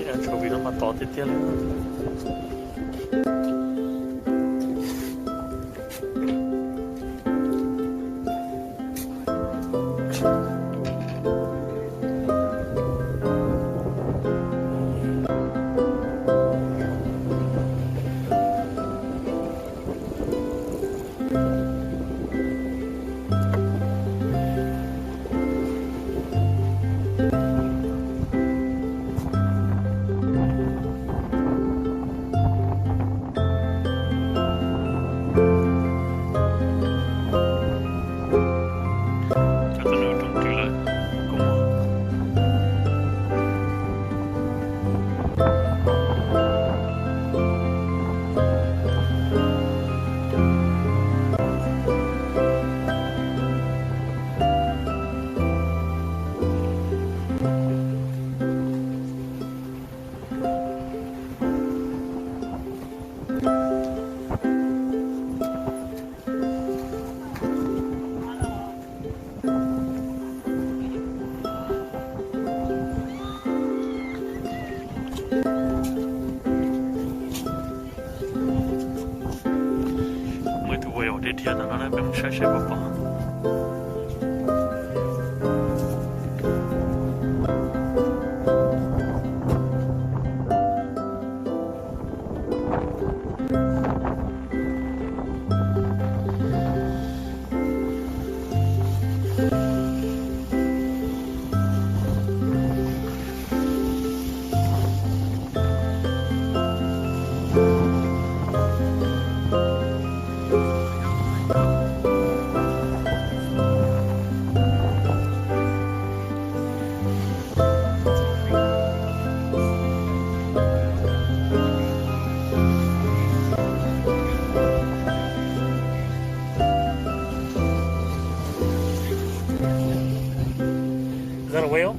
Tshuav vim no mas tod tiag tiag li. Cov tuaj nws rooj ris lawm. Muaj ib tug ua dhia dhia tom no na, peb mus saib seb puas pom. Is that a whale?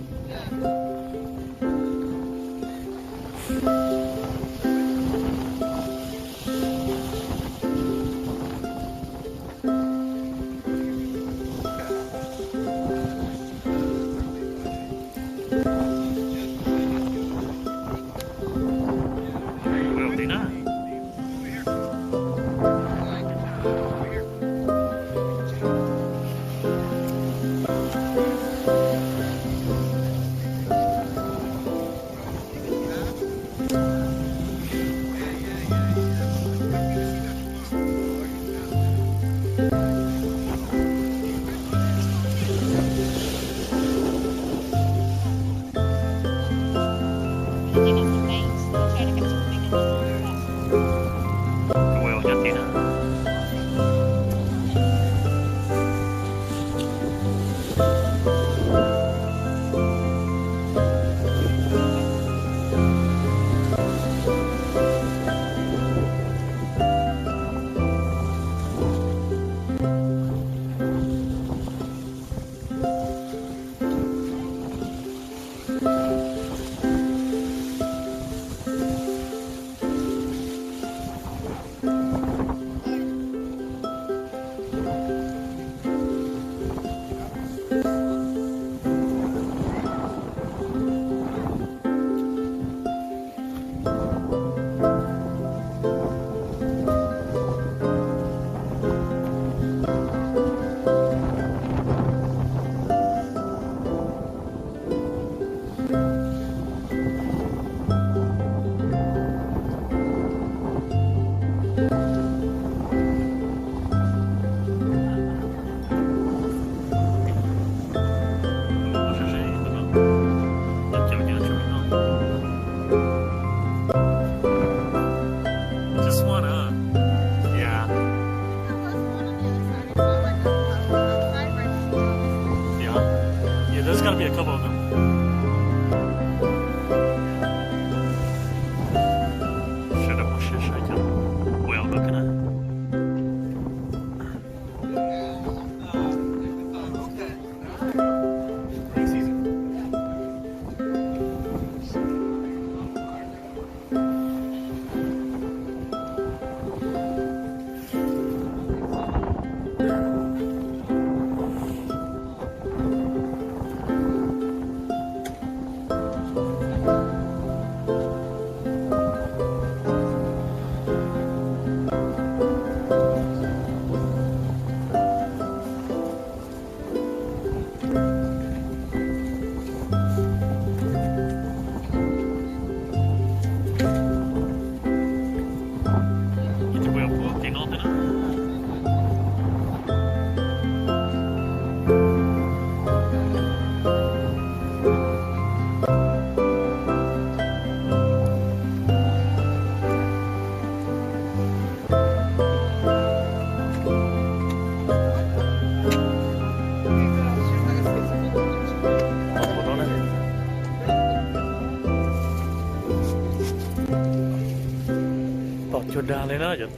Cua dag li na, cov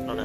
no na.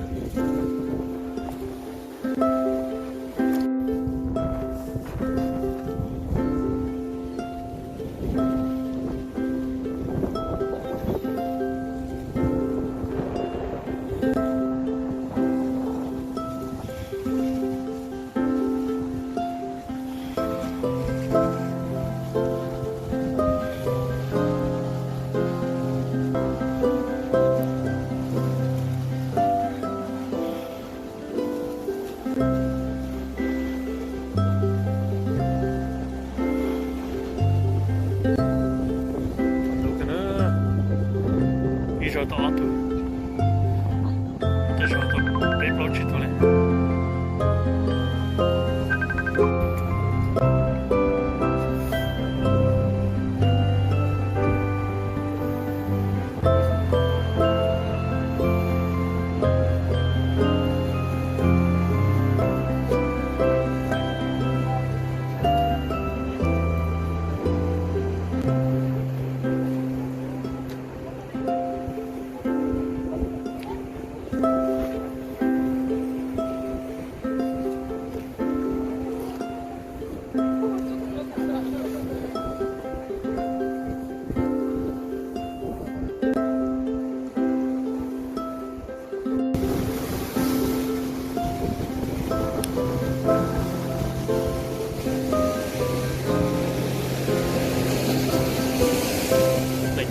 Ib zaug tau ob tug, tej zaum tau peb plaub tsib tug li.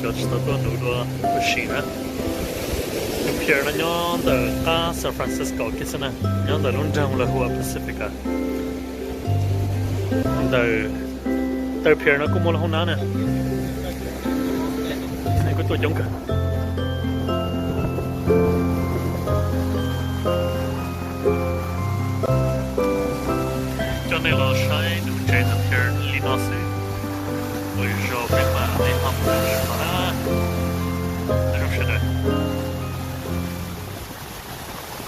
Cov tsis tau tuaj nuv dua ua si na. Tus pier no nyob ntawm qab San Francisco kiag xwb na, nyob ntawm lub nroog lawv hu ua Pacifica. Ntawm taw pier no kuj muaj lub hoob nab na. Kuj tuaj coob kawg. Coj nej los saib nuv tsev ntawm pier li no xwb. Ua zog peb